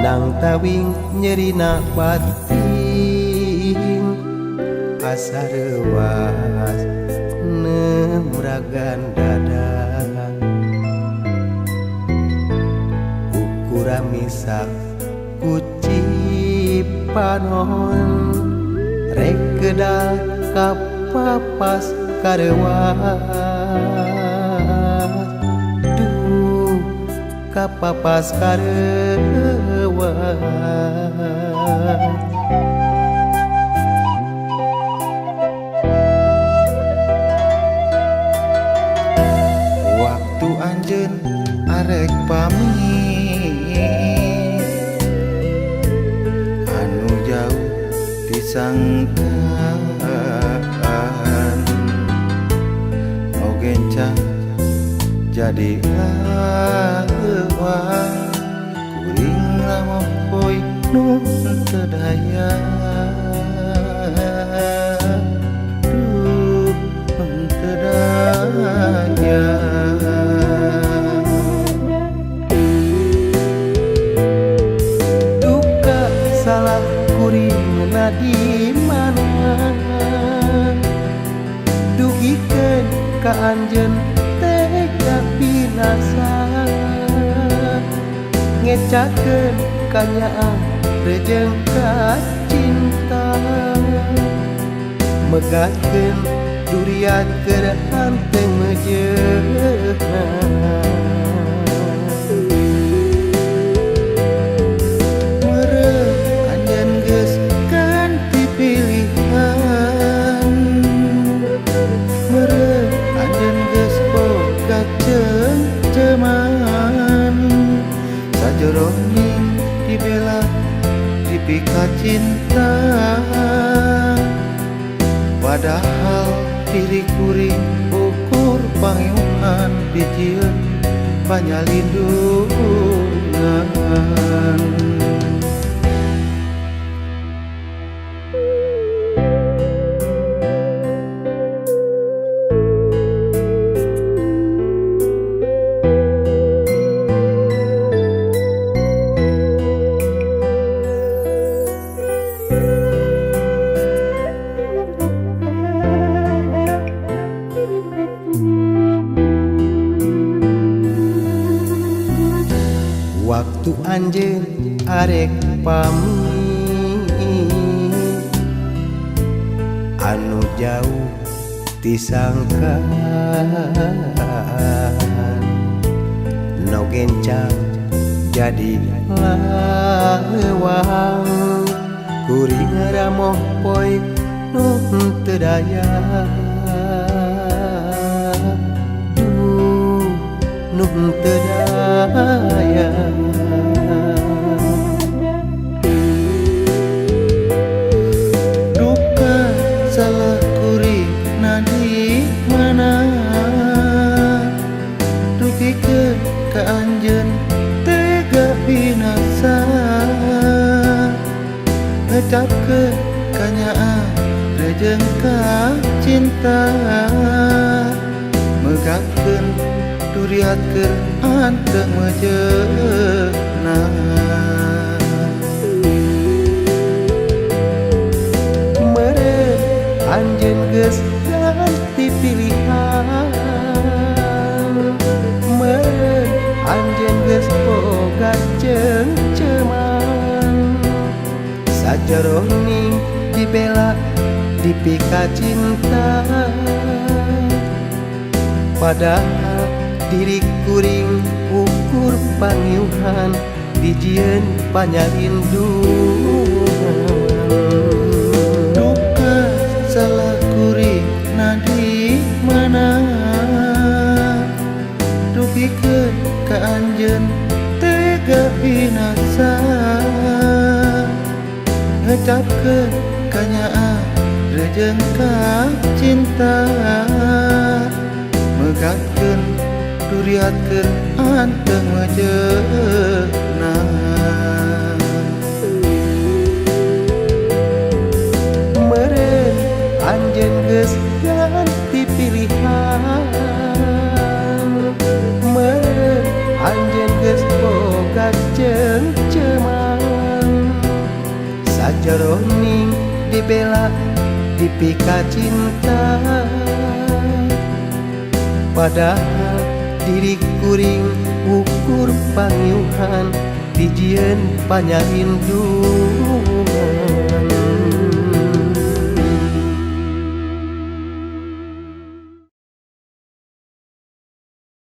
Nang tawing nyerina batin asa reuas nemragan dada ukuran misak kuci panon rek kedal kapapas kareuwas duh kapapas kareuwas. Waktu anjeun arek pamit anu jauh disangkaan nu gencang jadi leuwang kuring lamoh nu teu daya duh nu teu daya. Duka salah kuring na di mana dugikeun ka anjeun tega binasa ngecakeun kanyaah rejeng ka cinta megatkeun duriat keur hanteng mejeuna. Meureun anjeun geus ganti pilihan, meureun anjeun geus boga ceungceuman sajoroning dibela dipika cinta padahal diri kuring ukur pangiuhan dijieun panyalindungan. Waktu anjeun arek pamit anu jauh disangkaan nu gencang jadi leuwang kuring ramoh poe nu teu daya duh nu teu daya. Duka salah kuring na di mana dugikeun ka anjeun tega binasa ngecapkeun kanyaah rejeng ka cinta megatkeun duriat keur anteng mejeuna. Meureun anjeun geus ganti pilihan, meureun anjeun geus boga ceungceuman sajoroning dibela dipika cinta padahal diri kuring ukur pangiuhan dijieun panyalindungan. Duka salah kuring na di mana dugikeun ka anjeun tega binasa ngecapkeun kanyaah rejeng ka cinta megatkeun duriat keur anteng mejeuna. Meureun anjeun geus ganti pilihan, meureun anjeun geus boga ceungceuman Sajeroning dibela dipika cinta, padahal diri kuring ukur pangiuhan dijieun panyarindu.